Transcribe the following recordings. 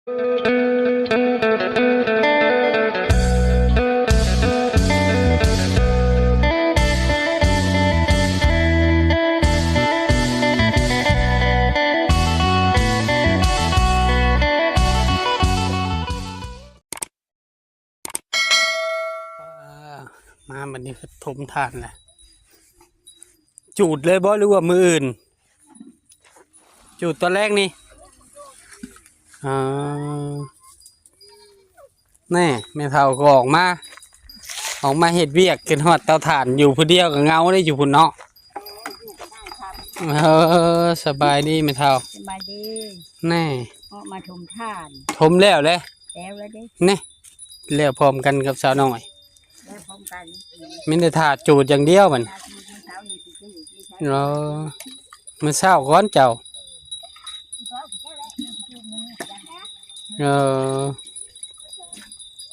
ມາບັດນີ້ກໍຖົມຖ່ານແຫຼະ. ຈູດເລີຍບໍ່ ຫຼືວ່າມື້ອື່ນ? ຈູດຕອນແລງນີ້. ອໍ ແນ່ ແມ່ເຖົ້າກໍອອກມາ ອອກມາເຮັດວຽກ ຂຶ້ນຮອດເຕົາຖ່ານ ຢູ່ຜູ້ດຽວກໍເຫງົາເດ້ ຢູ່ພຸ້ນເນາະ. ເອີ ສະບາຍດີແມ່ເຖົ້າ. ສະບາຍດີ. ແນ່ ອອກມາຖົມຖ່ານ. ຖົມແລ້ວເດ້? ແລ້ວແລ້ວເດ້. ແນ່ ແລ້ວພ້ອມກັນກັບສາວນ້ອຍ. ແລ້ວພ້ອມກັນ. ມີແຕ່ຖ້າຈູດຢ່າງດຽວບັດ. ອໍ ມື້ເຊົ້າກ່ອນເຈົ້າ. ເອີ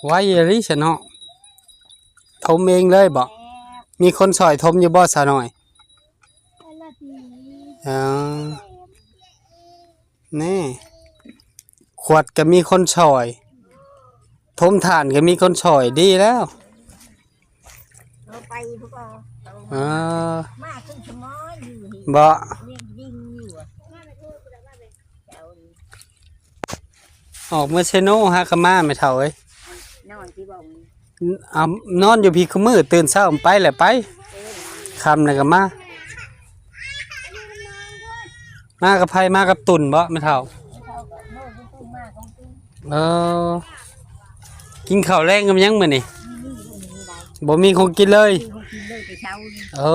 ໄວອີ່ຫຼີຊະເນາະ. ຖົມເອງເລີຍບໍ? ແມ່ນ. ມີຄົນຊ່ອຍຖົມຢູ່ບໍ່ສາວນ້ອຍ? ອໍ ແນ່ ຂວດກໍມີຄົນຊ່ອຍ ຖົມຖ່ານກໍມີຄົນຊ່ອຍ ດີແລ້ວ. ເອົາໄປພຸ້ນກໍ ເອີ ມາຄືສະໝໍຢູ່ນີ້ ບໍ່? ວຽງຍິງຢູ່ ອອກເມືອເຊໂນຫາກະມາແມ່ເຖົ້າເອີຍ. ນອນທີ່ບໍ່? ອາ ນອນຢູ່ພີ້ ຄືມື້ຕື່ນເຊົ້າໄປແຫຼະໄປ ເອີ ຄ່ຳແລ້ວກໍມາ. ມາກັບໃຜ? ມາກັບຕຸ່ນບໍແມ່ເຖົ້າ? ເອີ ກິນເຂົ້າແລງກັບຫຍັງມື້ນີ້? ບໍ່ມີຂອງກິນເລີຍ. ບໍ່ມີຂອງກິນເລີຍແຕ່ເຊົ້ານີ້. ເອີ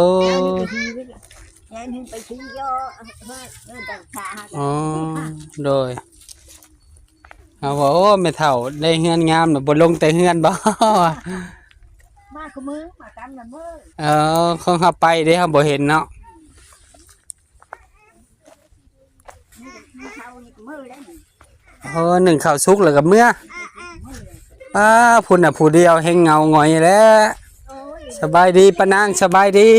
ເຊົ້ານີ້ກໍຫິວແລ້ວ ແລ້ວໜຶ່ງໄປຊື້ຢໍ ເອີ ເອີ ອໍ ໂດຍ. ເຮົາວ່າ ໂອ້ ແມ່ເຖົ້າໄດ້ເຮືອນງາມ ບໍ່ລົງແຕ່ເຮືອນບໍ? ມາຄູ່ມື້ ມາຕາມລະເມີ. ເອີ ຂອງເຮົາໄປເດ້ ເຮົາບໍ່ເຫັນເນາະ. ເຮົານີ້ເມືອແລ້ວນີ້. ເອີ ໜຶ້ງເຂົ້າສຸກແລ້ວກໍເມືອ. ປ້າ ພຸ້ນນະ ຜູ້ດຽວແຮງເຫງົາຫງອຍແຫຼະ. ໂອ້ຍ ສະບາຍດີປ້ານາງ ສະບາຍດີ.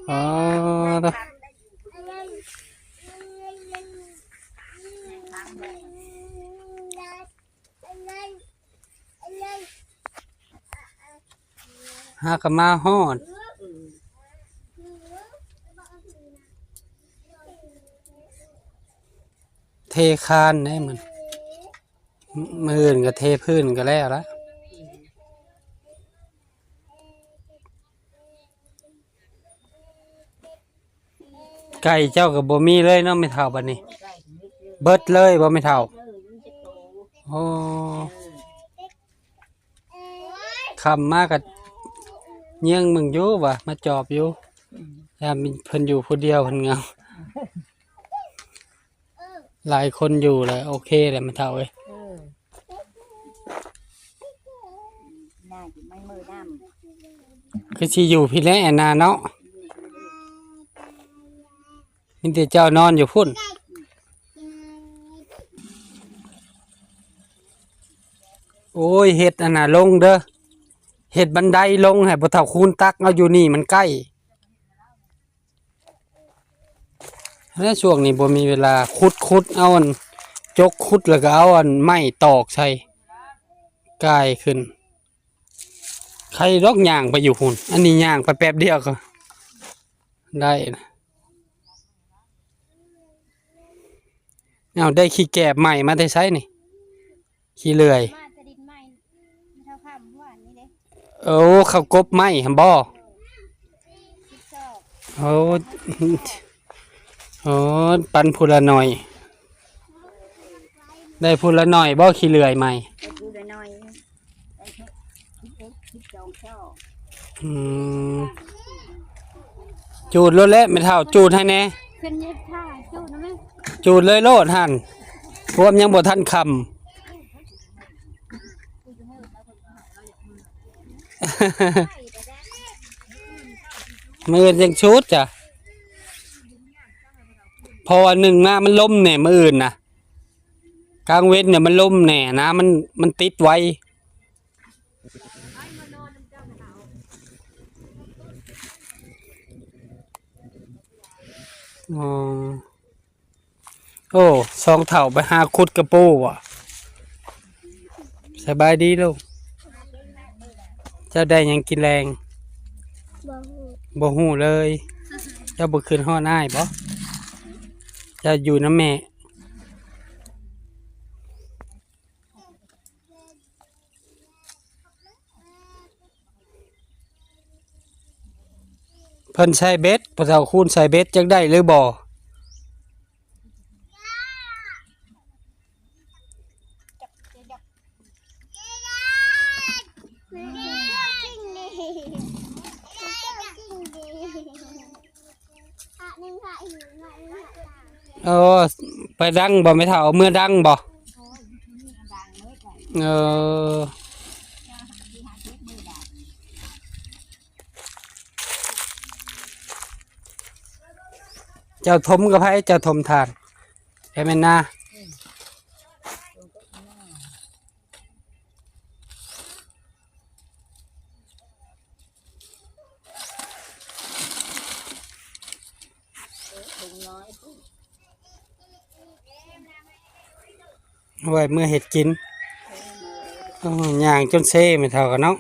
ອໍ ຫາກໍມາຮອດ ເທຄານເດ້ ມື້ ມື້ອື່ນກໍເທພື້ນກໍແລ້ວລະ. ໄກ່ເຈົ້າກໍບໍ່ມີເລີຍເນາະແມ່ເຖົ້າ ບັດນີ້ ເບິດເລີຍບໍ່ແມ່ເຖົ້າ? ໂອ້ ຄ່ຳມາກໍເຍືອງເບິ່ງຢູ່ວ່າ ມາຈອບຢູ່ ຢ້ານເພິ່ນຢູ່ຜູ້ດຽວເພິ່ນເຫງົາ. ຫຼາຍຄົນຢູ່ແຫຼະ ໂອເຄແຫຼະແມ່ເຖົ້າເອີຍ. ເອີ ໜ້າຊິໄມ່ເມີນຳ ຄືຊິຢູ່ພີ້ແຫຼະນາເນາະ. ມີແຕ່ເຈົ້ານອນຢູ່ພຸ້ນ. ໂອ້ຍ ເຮັດອັນນ່າລົງເດີ ເຮັດບັນໄດລົງໃຫ້ພໍ່ເຖົ້າຄູນຕັກເອົາຢູ່ນີ້ມັນໃກ້. ແລະ ຊ່ວງນີ້ບໍ່ມີເວລາ ຂຸດ ຂຸດເອົາອັນ ຈົກຂຸດ ແລ້ວກໍເອົາອັນໄມ້ຕອກໃສ່ ກາຍຂຶ້ນ. ໃຄດອກຍ່າງໄປຢູ່ພຸ້ນ ອັນນີ້ຍ່າງໄປແປັບດຽວກໍໄດ້ນະ. ເອົາ ໄດ້ຂີ້ແກບໃໝ່ມາແຕ່ໃສນີ້? ຂີ້ເລື່ອຍ ມາແຕ່ດິນໃໝ່ ເທົ່າຄ່ຳວານນີ້ເດ້. ໂອ້ ເຂົາກົບໄມ້ຫັ້ນບໍ່? ໂອ້ ໂອ້ ປັນຜູ້ລະໜ້ອຍ ໄດ້ຜູ້ລະໜ້ອຍບໍ່ ຂີ້ເລື່ອຍໃໝ່? ໄດ້ຜູ້ລະໜ້ອຍ ໄດ້ສິບເອັດ ສິບສອງຊອກ. ອືມ ຈູດໂລດແຫຼະແມ່ເຖົ້າ ຈູດໃຫ້ແດ່. ຂຶ້ນເຮັດທ່າຈູດນຳແມ່ ຈູດເລີຍໂລດຫັ້ນ ພວມຍັງບໍ່ທັນຄ່ຳ. ມື້ອື່ນຈັ່ງສູດຈ້ະ ເພາະວ່າໜຶ່ງມາມັນລົມແດ່ມື້ອື່ນນະ ກາງເວັນນີ້ມັນລົມແດ່ນະ ມັນ ມັນຕິດໄວ. ອໍ ໂອ້ ສອງເຖົ້າໄປຫາຂຸດກະປູບໍ? ສະບາຍດີລູກ. ເຈົ້າໄດ້ຫຍັງກິນແລງ? ບໍ່ຮູ້ ບໍ່ຮູ້ເລີຍ. ເຈົ້າບໍ່ຄິດຮອດອ້າຍບໍ? ເຈົ້າຢູ່ນຳແມ່. ເພິ່ນໃສ່ເບັດ ພໍ່ເຖົ້າຄູນໃສ່ເບັດ ຈັກໄດ້ຫຼືບໍ່? ເອີ ໄປດັງບໍ່ແມ່ເຖົ້າ? ເອົາເມືອດັງບໍ່? ເອີ ເຈົ້າຖົມກັບໃຜ? ເຈົ້າຖົມຖ່ານ ແຕ່ແມ່ນນາ. ເອົາໄວ້ເມືອເຮັດກິນ. ໂອ້ ຍ່າງຈົນເຊແມ່ເຖົ້າກະເນາະ.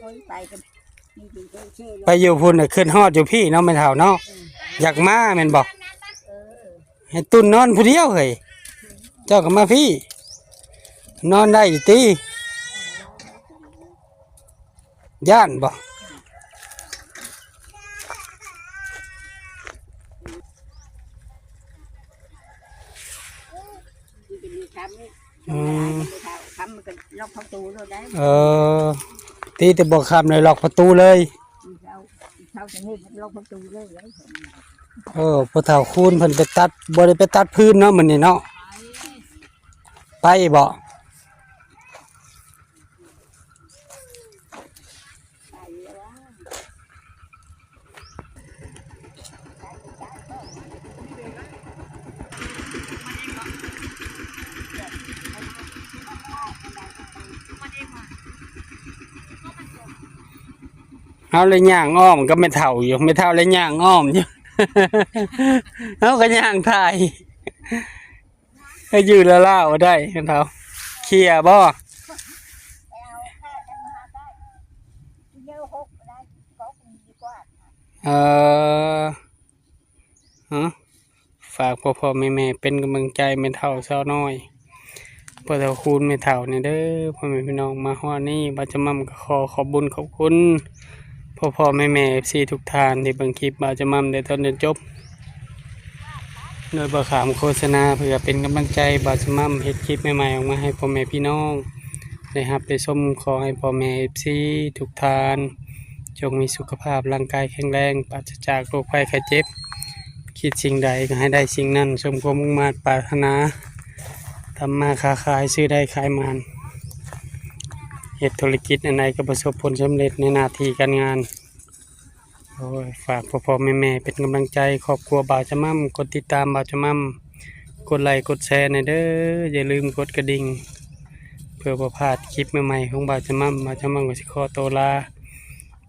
ໂອ້ຍ ໄປກັນ ໄປຢູ່ພຸ້ນ ຄິດຮອດຢູ່ພີ້ເນາະແມ່ເຖົ້າເນາະ. ອືມ ຢາກມາແມ່ນບໍ່? ເອີ ໃຫ້ຕຸ່ນນອນຜູ້ດຽວເຮີ້ຍ. ເຈົ້າກໍມາພີ້ ນອນໄດ້ຢູ່ຕິ? ຢ້ານບໍ່? ອືມ ຄ່ຳມັນກໍລັອກປະຕູໂລດໄດ໋. ເອີ ຕີແຕ່ບໍ່ຄ່ຳເລີຍ ລັອກປະຕູເລີຍ. ເຊົ້າ ເຊົ້າຈະເຮັດລັອກປະຕູເລີຍ. ເອີ ພໍ່ເຖົ້າຄູນເພິ່ນໄປຕັດ ບໍ່ໄດ້ໄປຕັດຟືນເນາະມື້ນີ້ເນາະ. ໄປບໍ່? ເຮົາເລີຍຍ່າງອ້ອມກັບແມ່ເຖົ້າຢູ່ ແມ່ເຖົ້າເລີຍຍ່າງອ້ອມຢູ່ ເຮົາກໍຍ່າງຖ່າຍ. ໃຫ້ຢືນລາວໆ ບໍ່ໄດ້ ແມ່ເຖົ້າ ເຄຍບໍ່? ເອີ ເອີ ຝາກພໍ່ໆ ແມ່ໆ ເປັນກຳລັງໃຈແມ່ເຖົ້າສາວນ້ອຍ ພໍ່ເຖົ້າຄູນແມ່ເຖົ້ານີ້ເດີ ພໍ່ແມ່ພີ່ນ້ອງ. ມາຮອດນີ້ ບ່າວຈະໝ່ຳກໍຂໍຂອບບຸນຂອບຄຸນ ພໍ່ໆ ແມ່ໆ ເອັຟຊີ ທຸກທ່ານທີ່ເບິ່ງຄລິບບ່າວຈະໝ່ຳໄດ້ຕົ້ນຈົນຈົບ ໂດຍບໍ່ຂ້າມໂຄສະນາ ເພື່ອເປັນກຳລັງໃຈບ່າວຈະໝ່ຳເຮັດຄລິບໃໝ່ໆ ອອກມາໃຫ້ພໍ່ແມ່ພີ່ນ້ອງໄດ້ຮັບໄດ້ຊົມ. ຂໍໃຫ້ພໍ່ແມ່ເອັຟຊີທຸກທ່ານ ຈົ່ງມີສຸຂະພາບຮ່າງກາຍແຂງແຮງ ປາສະຈາກໂລກໄພໄຂ້ເຈັບ ຄິດສິ່ງໃດກໍໃຫ້ໄດ້ສິ່ງນັ້ນ ສົມຄວາມມຸ່ງມາດປາດຖະໜາ. ທຳມາຄ້າຂາຍ ຊື້ໄດ້ຂາຍໝານ ເຮັດທຸລະກິດອັນໃດກໍປະສົບຜົນສຳເລັດໃນໜ້າທີ່ການງານ. ໂອ້ຍ ຝາກພໍ່ໆ ແມ່ໆ ເປັນກຳລັງໃຈຄອບຄົວບ່າວຈະໝ່ຳ ກົດຕິດຕາມບ່າວຈະໝ່ຳ ກົດໄລກົດແຊແດ່ເດີ. ຢ່າລືມກົດກະດິ່ງ ເພື່ອບໍ່ພາດຄລິບໃໝ່ໆ ຂອງບ່າວຈະໝ່ຳ. ບ່າວຈະໝ່ຳກໍຊິຂໍໂຕລາ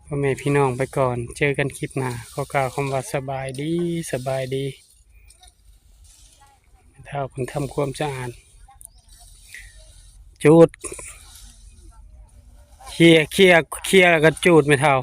ພໍ່ແມ່ພີ່ນ້ອງໄປກ່ອນ ເຈີກັນຄລິບໜ້າ. ຂໍກ່າວຄຳວ່າສະບາຍດີ ສະບາຍດີ. ແມ່ເຖົ້າເພິ່ນທຳຄວາມສະອາດ ຈູດ ເຄຍ ເຄຍ ເຄຍ ແລ້ວກໍຈູດແມ່ເຖົ້າ.